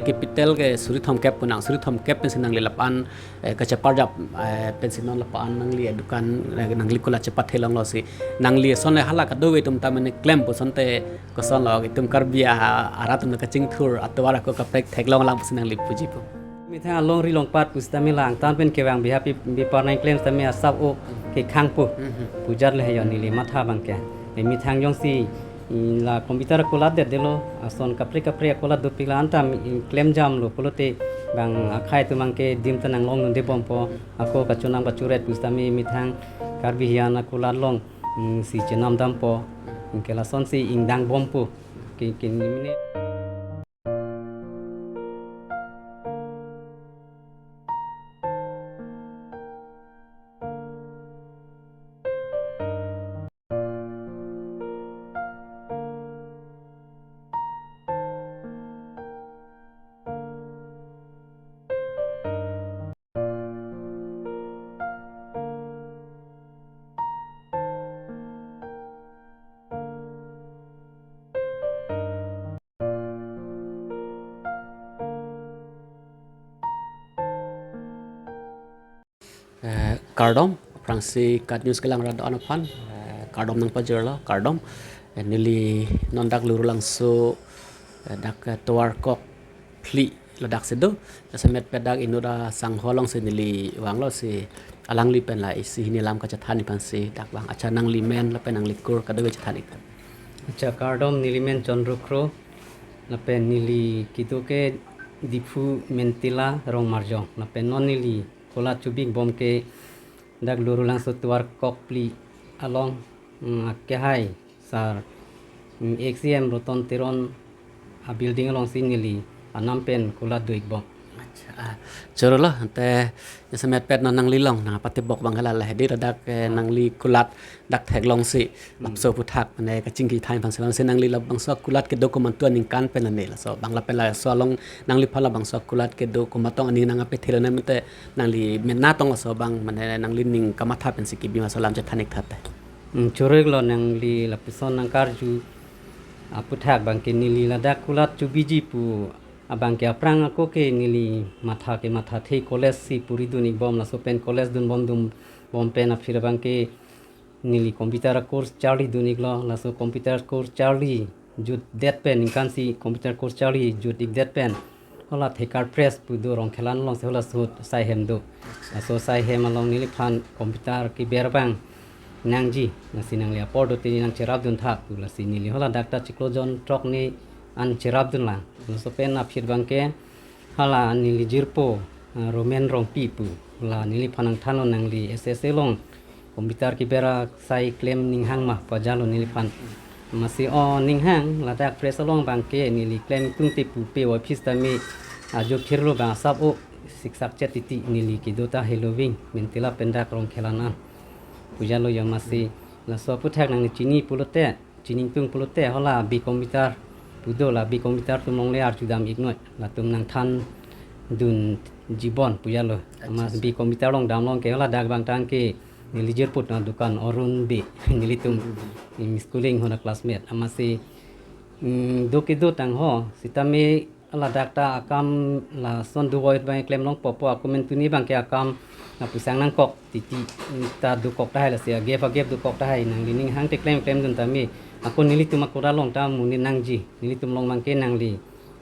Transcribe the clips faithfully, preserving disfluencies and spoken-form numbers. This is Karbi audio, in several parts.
Capital ke suri thomkep pu nang, suri thomkep pensi nangli lapu-an, eh, kacheparjap, eh, pensi non lapu-an nangli adukan, eh, nangli kulat chepatheklonglo si. Nangli ason le hala kadokave atum ta mane klempo asonte kosonlo itum Karbi a-, arat atum kachingthur atovar ako kaprek theklonglang pusi nangli puji po. Methang alongri longpat pusitame la angtan pen kevang bihapi bipar nangklem sitame asap o kekhangpo. Mhm. Pu ajat le heyo neli matha abangke. E methang jongsi, mm, la computer kulat detdetlo, ason kaprek kaprek kulat dopik la anta, mm, klemjamlo pulote bang akhei atum abangke adim ta nanglong nundebompo, ako kachonam kachoret pusitame methang Karbi hiyan akulat along, mm, si chenamdampo. Anke lasonsi ingdangbompo. Ke, ke, mene. Eh, kardom, aphrangsi KAT News kelang rat do-an aphan, eh, kardom nangpajirlo, kardom. Eh, neli non dak Lurulangso, eh, dak, eh, tovar kok phli ladak si do. Jasemet pen dak inut asangho alongsi neli vanglo si alangli pen la isi hini alam kachethan ik aphansi dak vang. Accha nangli men lapen nangli kur kadokave chethan ik. Accha kardom, neli men Chandra Kro lapen neli kedo ke Diphu Mentila Rongmarjong lapen non neli kulat chobibom ke dak Lurulangso tovar kok phli along, mm, akehai sar, mm, ex CEM Roton Teron a building alongsi neli anam pen kulat do-ikbom. Accha, ah, chorolo, ante jasemet pen non nangli along nangpatibok abang hala la hedi ladak, eh, nangli kulat dak theklongsi, hmm, lapso aphuthak mane kachingki thai aphansi, aphansi nangli labangso kulat kedo komantu aningkan pen ane laso abang lapen laso along nangliphan labangso kulat kedo komatong aning nangpethelo ne mate nangli mena tong laso abang mane nangli ning kamatha pensi kebi ma laso alam chethan ik tha te. Hmm, choro-iklo, nangli lapuson nangkarju aphuthak abangke neli ladak kulat chobiji pu abangke aphrang ako ke neli matha kemathathe college si puri dun-ikbom, laso pen college dunbom dunbom pen aphi abangke neli computer a course charli dun-iklo, laso computer course charli jutdet pen, ningkan isi computer course charli jut-ikdet pen hala Thekar Press pu do Rongkhelan alongsi hala ahut sai hem do. Laso sai hem along neliphan computer keber abang nangji, lasi nangli apor do te neli nangcherap dun tha pu, lasi neli hala dak ta chiklo jon throk ni an cherap dunlang. Laso pen aphi abangke hala neli jirpo, ah, Roman Rongpi pu, la neliphan nangthanlo nangli S S A along computer keber asai klem ning hang ma pu ajalo neliphan. Amatsi o ning hang ladak press along abangke neli klem tungte pupe office tame ajo phirlo abang asap o siksak chet titi, neli kedo ta Heloving Mentila pen dak Rongkhelan an pu ajalo yo. Amatsi laso aphuthak nangli chini pulote, chini ingtung pulote hala Bey Computer pu do, la Bey Computer atum along le arjudam iknoi, latum nangthan dunji bon pu ajalo. Amatsi Bey Computer along damlong ke hala dak abang tang ke neli jirpo adukan Arun Bey, nelitum, mm, schooling ahut a classmate. Amatsi, mm, do kedo tang ho sitame ladak ta akam lason do voit abang klem longpo pu ako men tuni abangke akam lapu sang nangkok titi, mm, ta dokok tahai, lasi agap agap dokok tahai, nangli ning hang te klem klem dun tame ako nelitum akur along ta monit nangji, nelitum along abangke nangli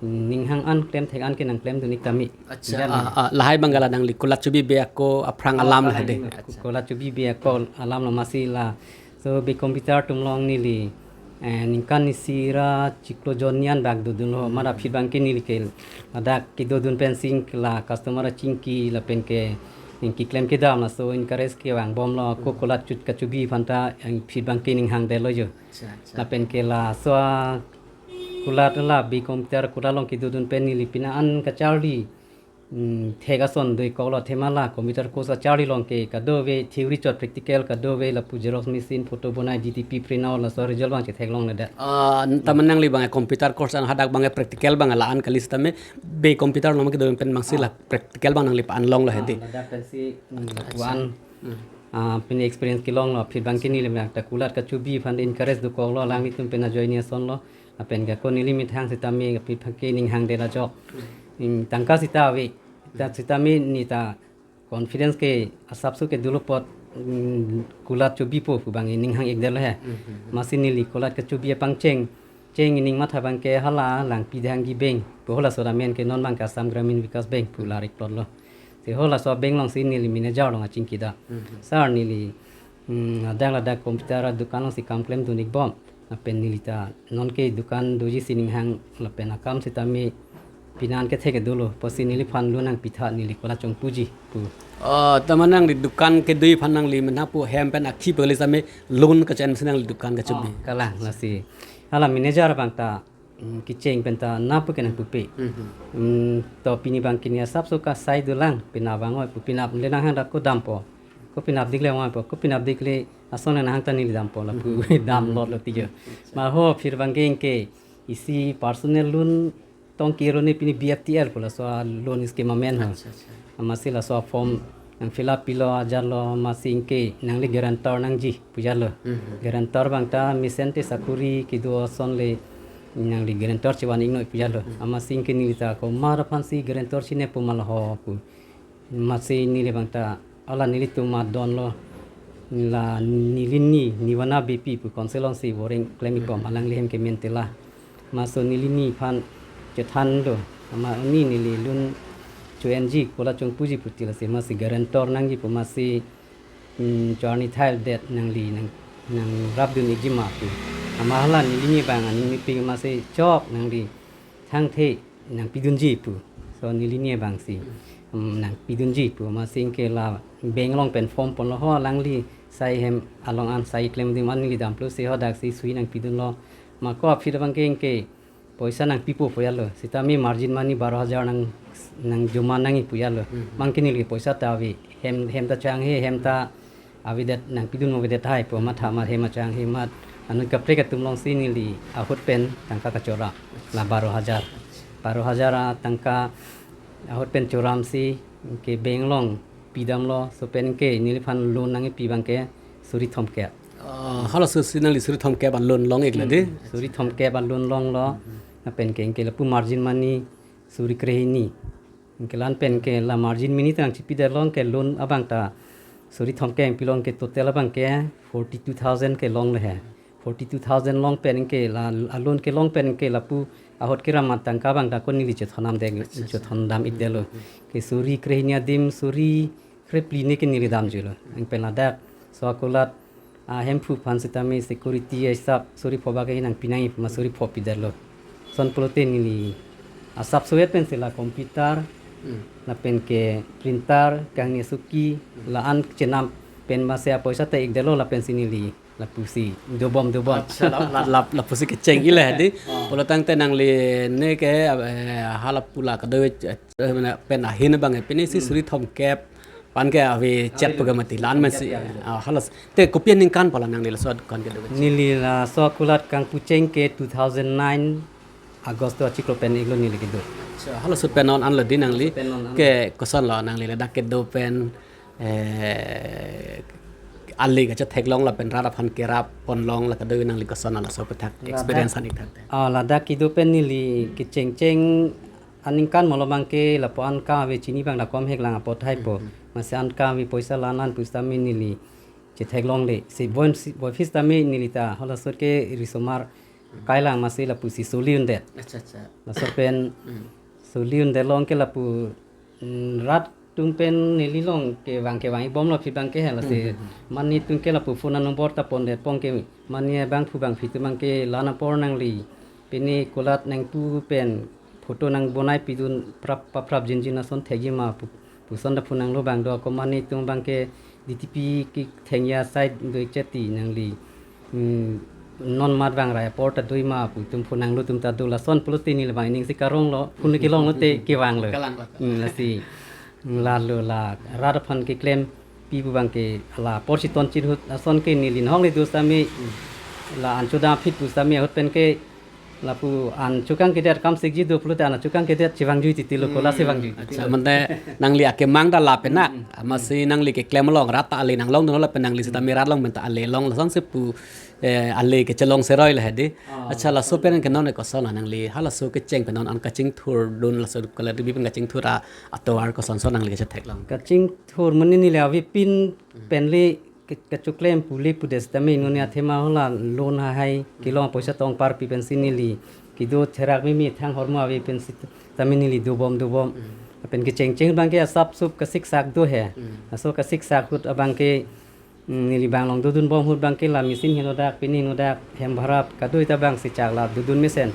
ning hang an klem thek an ke nangklem dun-ik tame. Accha, dan ah, ah, lahai abang hala nangli kulat chobibe ako aphrang, oh, alam lahai lahai de. Aku kulat chobibe ako alam lo. Amatsi laso Bey Computer atum along neli, eh, ningkan isi ra chiklo jon ni an bak dodunlo, amat aphi abangke neli ke ladak kedo dun pen sing la customer achingki lapen ke ningki klem kedam, laso encourage kevangbomlo, ako kulat chot kachobi aphan ta aphi abangke ning hangdetlo yo. Accha, accha. Lapen ke laso a kulat la Bey Computer kulat along kedo dun pen neli pini an kacharli, mm, thek ason do-ikkoklo, athema la computer course acharli along ke kadokave theory chot practical kadokave lapu xerox machine, photo bonai, D T P print out, laso result abang chetheklongledet. Ah, ta mane nangli abang computer course an hadak abang practical abang la-an kali sitame Bey Computer along kedo pen abangsi la, ah, practical abang nangli pa-an longlo hedi. Ah, ladak pensi, mm, accha, lapu-an, hmm, ah, pini experience kelonglo, aphi abangke neli abang ta kulat kachobi aphan encourage dokoklo, alanglitum pen ajoine asonlo. Lapen ke ako neli methang sitame aphi abangke ning hangdet ajok. Hmm, tangka sita ave. Ta sitame neta confidence ke asapso ke dolo apot, hmm, kulat chobipo pu bang ining hang-ikdetlo he. Mhm. Amatsi neli kulat kechobi apangcheng, cheng ining matha abang ke hala Langpidangji Bank pu, halaso amen ke non abang ke Assam Gramin Vikash Bank pu la rik plotlo. Si halaso bank alongsi neli manager along achingki da. Mhm. Sir, neli, hmm, adang ladak computer adukan alongsi kam klemdun-ikbom. Lapen neli ta non ke dukan doji si ning hang, lapen akam sitame pinan kethek dolo, pusi neliphan loan nangpitha, neli kulat chongpuji pu. Oh, ta mane nangli dukan kedo aphan nangli mena pu hem pen akhi pagli sitame loan kachen si nangli dukan kachobi. Oh, kalang, lasi. Hala manager abang ta, mm, kecheng pen ta nap pu ke nangpupe. Mhm. Mm, to pini abang ke ne asapso kasai dolang, penap abang oi pu, penap le nang hang dak ko dampo. Ko penapdik le oi pu, ko penapdik le ason nang hang ta neli dampo lapu, damlotlo tijo. Ma ho, phir abang ke isi personal loan tong kiro ne pini B F T L pu laso a loan scheme amen ho. Acha, acha. Amatsi laso a form nang fill up pilo, ajarlo, amatsi ke nangli guarantor nangji pu ajarlo. Mhm. Guarantor abang ta mesen te sakori kedo ason le nangli guarantor chevan-iknoi pu ajarlo. Mhm. Amatsi ke neli ta komat aphansi guarantor chinep pu ma la ho pu. Amatsi neli abang ta, ala nelitum adon lo, la neli ni, Nivana Beypi pu council alongsi boreng klem-ikbom, mhm, alangli hem ke mentela. Amatsi neli ni aphan chethanlo, amat ni neli loan cho-enji, kulat chongpuji pu ti, lasi amatsi guarantor nangji pu, amatsi, mm, cho-arni thaidet nangli nang, nangrapdun-ikji ma pu. Amat hala neli ni abang aning mepik, amatsi chok nangli thangthe nangpidunji pu. So neli ni abangsi, mm, nangpidunji pu, amatsi ke la bank along pen form ponlo ho, alangli sai hem along an sai klem adim an neli damlo, si ho daksi sui nangpidunlo. Ma ko aphi abang ke, ke poisa nangpipo pu ajarlo. Sitame margin money baro hajar nang, nangjoma nangji pu ajarlo. Hmm. Abang ke neli poisa ta ave, hem, hem ta chang he, hem ta avedet, nangpidun avedet hai pu, amat ha, amat hem chang he, amat anut kaprek atum alongsi neli ahut pen tangka kachora, la baro hajar. Baro hajar atangka ahut pen choramsi ke bank along pidamlo, laso pen ke neliphan loan nangkipi abang ke suri thomkep. Ah, halaso si nangli suri thomkep a loan long-iklo de? Hmm, suri thomkep a loan longlo, lapen ke, ke lapu margin money suri krehini. Ke la-an pen ke la margin money ta nangchipidetlo, ke loan abang ta suri thomkep pilong, ke total abang ke forty-two thousand ke longlo he. Forty-two thousand long pen ke la, a loan kelong pen ke lapu ahut keram atangka abang ta ko neli chethondamde, chethondam-ikdetlo. Ke suri krehini adim suri krephli ne ke neli damjuilo. Anke pen ladak so akulat a Hemphu aphan sitame security a-hisap suri pho bak ke nangpi nangji pu ma suri pho pidetlo. Lason pulote neli asap sowet pensi la computer, hmm, lapen ke printer, kangni suki, hmm, la-an chenam pen ma se apoisa ta ikdetlo lapensi neli lapusi dobom dobom. Acha, la, la, la, lapusi kecheng-iklo di. Ah. Pulo tangte nangli ne ke, eh, hala pu la kedo, eh, pen ahin abang, eh, pensi, hmm, suri thomkep aphan ke ave chet pu ke mati la-an masi. Thomkep ya, ah, halas. Te kopi aningkan pu la nangli laso dukan kedo? Neli laso akulat kangpucheng ke two thousand nine August achiklo pen iklo neli kedo. Acha, halaso pen non anlo di nangli. Halaso pen non an. Ke kosonlo nangli ladak kedo pen, eh, ali kachetheklong lapen rat aphan kerap ponlong la kedo nangli, koson laso aphuthak, rat experience aphan, an-ik thakte? Ah, ladak kedo pen neli kechengcheng aningkan malom abang ke lapu an kam ave chini abang dakom heklang apot hai pu. Mhm. Masi an kam ave poisa la-an an pusitame neli chetheklongle. Si bon si, bon pusitame neli ta halaso ke risomar kailang masi lapusi soli undet. Acha, acha. Laso pen, hmm, soli undetlong ke lapu, mm, rat atum pen neli along kevang kevang-ikbomlo phi abang ke he lasi. Hmm, hmm, hmm. Mane atum ke lapu phone number ta pondet pong ke mane abangphu abangphi atum abang ke la-an apor nangli pini kulat nangpu pen photo nangbonaipidun prap paprap jinjin ason thekji ma pu, puson ta phone nanglo abang do, ko mane atum abang ke D T P kethengji asai do-ik chot ti nangli, hmm, non mat vangrai apor ta do-ik ma pu atum phone nanglo atum ta do, lason pulote neli abang ining si karonglo, phone kelonglo te kevanglo. Kalanglo. Hmm, lasi. Lalo la rat aphan keklempi pu abang ke la apor si ton chirhut ason ke neli nahok le do sitame, hmm, la an chodam phit pusitame ahut pen ke Lapu an chukang kedet kam sikji do pulote an chukang kedet chevangjuititi lo, kola chevangjuititi. Acha, lo. Mane nangli akemang ta lapen na. Hmm. Amatsi nangli keklem along rat ta ale nanglongdun lapen nangli sitame rat along pen ta ale long lasonsi pu, eh, ale kechelong seroi le hedi. Ah, acha, laso pen ke non ke koson la nangli halaso kecheng pen non an kachingthurdun, laso kala ribi pen kachingthur a atovar kosonson nangli kachetheklong? Kachingthur mane neli avepin penle ke-, kachoklem pule pudet sitame nune athema hala loan hahai kelong poisa tong parpi pensi neli kedo therak mimi thang hormu ave pensi tame neli dobom dobom. Hmm. Pen kechengcheng abangke asap sup kasiksak do he. Hmm. Laso kasiksak ahut abangke, mm, neli bang long dodunbom ahut abangke la machine henodak pini henodak hem bhara kadoi ta bang si chak la dodun mesen.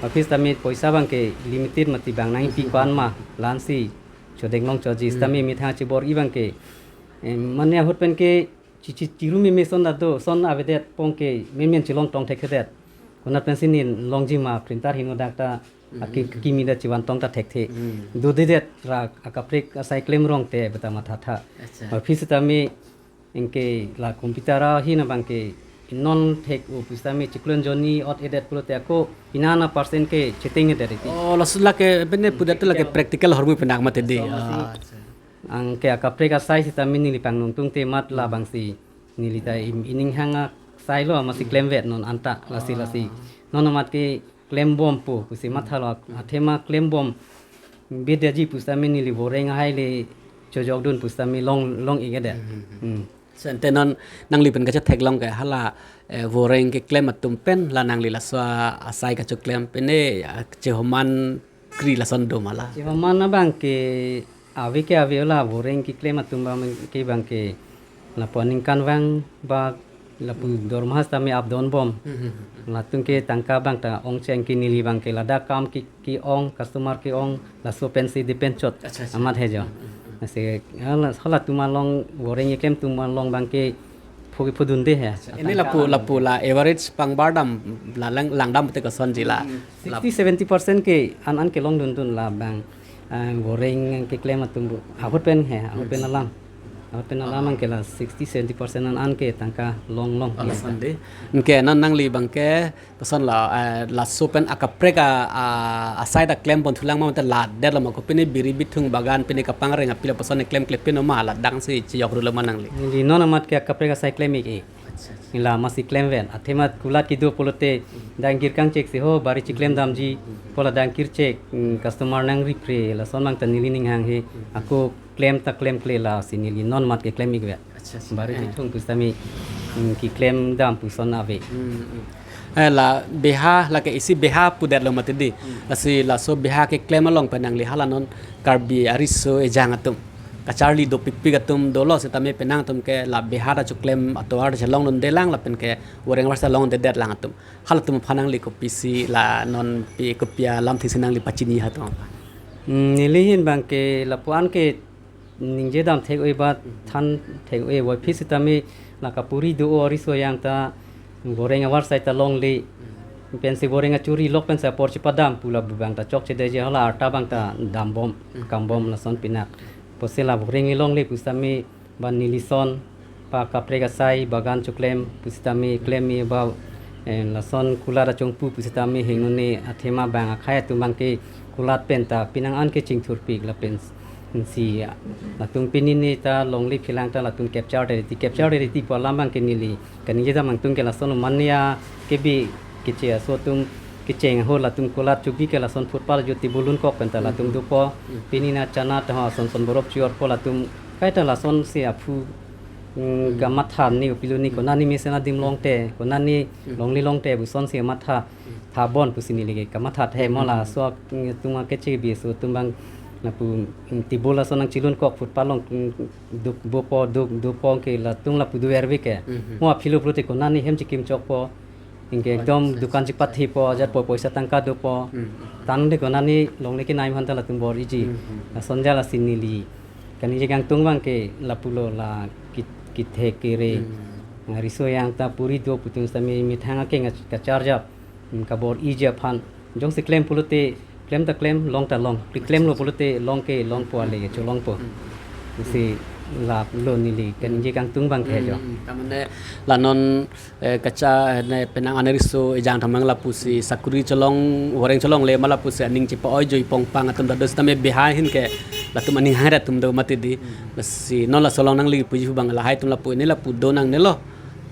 Office tame poisa abangke limited mati bang nangpi ko-an ma lansi chodeng long choji. Hmm. Sitame methang chibor-i abangke, em, mane ahut penke chi, chi, chiru meme son ta do, son avedet pongke memen chelong tong thekthedet. Konat pensi nin longji ma printer henodak ta, aki, mhm, kimi ta chivan tong ta thekthe. Hmm. Dodedet ra akaprek asai klem rong te beta mathatha. Acha. Office tame anke la computer ahin abangke non thek-o pusitame chiklon joni ot edet pulote ako inana percent ke chetengedet iti. Oh, laso lake bene pudet lake practical hormu penak mati di. So, masi. Ah. Anke akaprek asai sitame neli pangnung tungte mat labangsi neli ta im-, ining hang asai lo amatsi klemvet non anta lasi lasi. Ah. Non amat ke klembompo pusi mathalo, athema klembom bidetji pusitame neli voreng ahai le chojokdun pusitame long, long-ik edet. Hmm. Hmm. So, ante non nangli pen kachetheklong ke hala, eh, voreng keklem atum pen la nangli laso asai kachoklem pen, eh, ya, chehoman kri lason do ma la? Chehoman abangke ave ke ave la voreng keklem atum abangke abangke lapu aningkanvang ba lapu dorma sitame up down bom. Hmm. Latum ke tangka abang ta ongcheng ke neli abangke ladak kam ke, ke-ong, customer ke-ong, laso pensi depend chot. Acha, acha. Amat he jo. Hmm, hmm, hmm. Lasi, hala, halatum along, voreng keklem atum along abangke phu-, phudunde he. Acha. Ini lapu, lapu la average pangbar dam, la lang, langdam te kosonji la? Hmm. La sixty seventy percent ke an an kelongdundun la bang, ah, voreng keklem atum bu. Ahut pen he, ahut pen alam. Ahut pen alam abangke la sixty seventy percent an an ke tangka long long. Alas ande. Anke non nangli abangke koson la, eh, laso pen akaprek a, a, asai ta klem pon thulang ma mate ladet lo ma ko pine biri bithung bagan pine kapangreng apila puson klemkle pin ma ladak si chiyok rulo ma nangli? Neli non amat ke akaprek asai klem-ik e. Acha, acha. La amatsi klemvet. Athema kulat kedo pulote dangkir kangchek si ho bari chiklem damji. Pu la dangkir chek, mm, customer nangri pre lason abang ta neli ning hang he. Ako klem ta klemkle lasi neli non amat keklem-ikvet. Acha, acha. Bari, eh, bithung pusitame, mm, keklem dam puson ave. Hmm, hmm. Eh, la beha, lake isi beha pudet lo mati di. Hmm. Lasi laso beha keklem along pen nangli hala non Karbi ariso ejang atum kacharli dopikpik atum dolo sitame penang atum ke la beha ta choklem atovar ta chelongdunde lang lapen ke voreng avar ta longdedet lang atum. Halatum aphan nangli kopisi la non pi kopi alamthe si nangli pachini ha atum aphan? Hmm, neli ahin abangke lapu-an ke ningje dam thek-oi ba than thek-oi, wai phi sitame la kapuri do-o ariso yang ta voreng avar sai ta longle. Pensi voreng achuri lok pensi apor chepadam pu lapu abang ta chokchedeji hala arta abang ta dambom, kambom lason pinak. Pusi la voreng longle pusitame ba neli son pa kaprek asai bagan choklem pusitame klem-i ba, eh, lason kulat achongpu pusitame henone athema abang akhei atum abangke kulat pen ta pinang an ke chingthurpik lapen si latum pinine ta longle philang ta latum capture de ti, capture de ti pu alam abangke neli kaningje dam angtung ke lason mane a kebi keche aso atum kecheng ho latum kulat chubi ke lason footpath jo table lunkok pen ta latum dopo. Pini na chana ta ho ason son borok chiorpo latum kaita lasonsi aphu, mm, kamatha ni upiloni konani mesen adim longte, konani longle longte pusonsi matha thabon pusi neli ke kamatha the mo laso, mm, atum akechebi aso atum abang lapu, mm, table ason nangchilunkok footpath along, mm, duk bopo duk dopo ke latum lapu duverve ke. Mhm. Mo aphilo pulote konani hem chikim chokpo. Anke ekdom dukan chipathipo, ajat po poisa tangka dopo. Hmm. Tangte konani longle kenai aphan ta latum bor-iji. Hmm, hmm. Lason jala si neli kaningje kangtung abangke lapulo la ki-, kithe kere. Hmm. Ariso yang ta puri do putum sitame methang akeng kacharjap. Hmm, kabor-iji aphan. Jongsi klem pulote klem ta klem, long ta long. Klemlo pulote long ke longpo ale ke cholongpo. Hmm. Si Lap lo neli kaningje kangtung abang ke jo. Hmm, tamane la non, eh, kacha ne penang anariso ejang thamang lapusi sakuri cholong, horeng cholongle ma lapusi aning chepa-oi joi pongpang atum ta do sitame bihai ahin ke latum aning hai atum do mati di. Hmm. Lasi non laso along nangli puji pu abang lahai atum lapu ne lapu do nangne lo.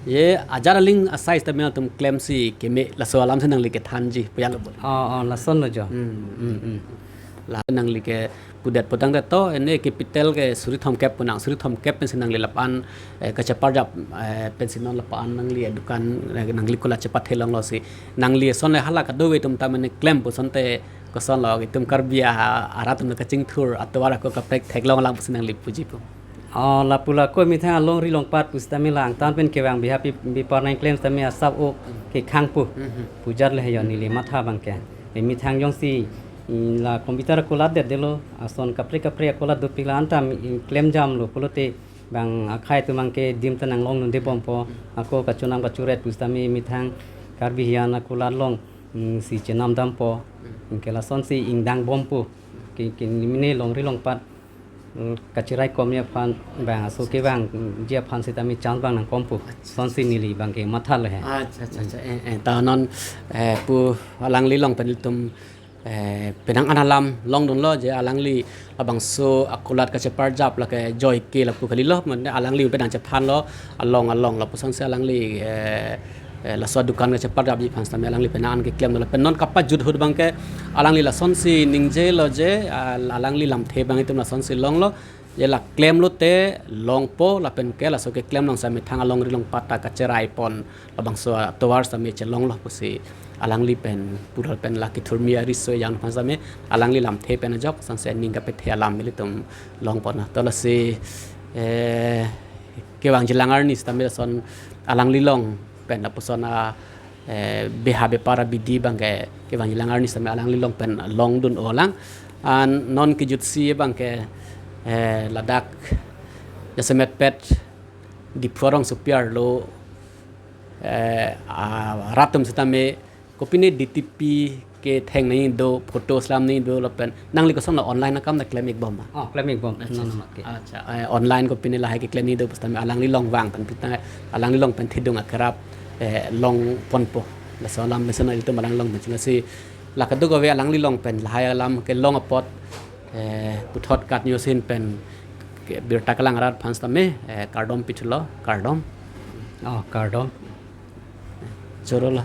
Ye ajar aling asai sitame atum klemsi keme laso alam si nangli kethanji pu ya lo bo. Oh, oh, lason lo jo. Hmm. Hmm, hmm. La nangli ke pudet potang te to, ene capital ke suri thomkep punang, suri thomkep pensi nangli lapu-an, eh, kacheparjap, eh, pensi non lapu-an nangli dukan, eh, nangli kulat chepat thelong lo si. Nangli ason le hala kadokave atum tamane klem pu asonte koson lo, itum Karbi a, arat atum kachingthur atovar ako kaprek theklong lang pusi nangli puji pu. Oh, lapu la ko methang alongri longpat pusitame la angtan pen kevang bihapi bipar nang klem sitame asap o kekhang pu. Mhm. Pu ajat le he jo neli matha abang ke. E methang jongsi, mm, la computer kulat det delo, ason kaprek kaprek kulat dopik la anta, mm, klem jam lo pulote bang akhei atum abang ke dim ta nanglong nunde bompo, ako kachonam kachuret pusitame methang Karbi hian akulat along, mm, si chenam dampo. Mm. Anke lasonsi ingdang bompo. Ke, ke mene longri longpat, mm, kacherai komji aphan bang aso kevang, mm, ji aphan sitame chance bang nangkompo. Acha. Sonsi neli abang ke matha le he. Acha, acha, acha. Eh, eh, ta non, eh, pu alangli along pen ilitum, eh, penang an alam longdunlo je alangli labangso akulat kacheparjap lake joike lapu kalilo, mane alangli penang chethanlo along along lapusonsi alangli, eh, eh, laso adukan kacheparjapji aphan sitame alangli penang an keklem dolo. Pen non kapajut ahut abang ke alangli lasonsi ningjelo je, ah, alangli lamthe abang itum lasonsi longlo. Je la klem lote longpo lapen ke laso keklem along sitame methang alongri longpat ta kacherai pon labangso atovar sitame chelonglo pusi alangli pen pura pen la kethurmi ariso ejang aphan sitame alangli lamthe pen ajok sangse ning kapethe alam ilitum longpon. To lasi, eh, kevangjilang arni sitame lason alangli along pen lapuson a, eh, beha bepar abidi abang ke kevangjilang arni sitame alangli along pen longdun-o lang. An non kejutsi abang ke, eh, ladak jasemet pet Diphu arongsopi arlo, eh, a, rat atum sitame kopine D T P ketheng nangji do, photo selam nangji do lapen nangli koson la online akam ta klem-ik bom ma? Oh, klem-ik bom. Acha, non acha. Mat ke. Acha, eh, online kopine lahai keklem nangji do pusitame alangli along vang pen pita alangli along pen thedung akerap, eh, longponpo. Laso alam mesen ilitum alangli along pen chunasi la kadokave alangli along pen lahai alam kelong apot, eh, puthot kat news ahin pen ke birta kelang arat aphan sitame, eh, kardom pithulo, kardom. Oh, kardom. Choro la.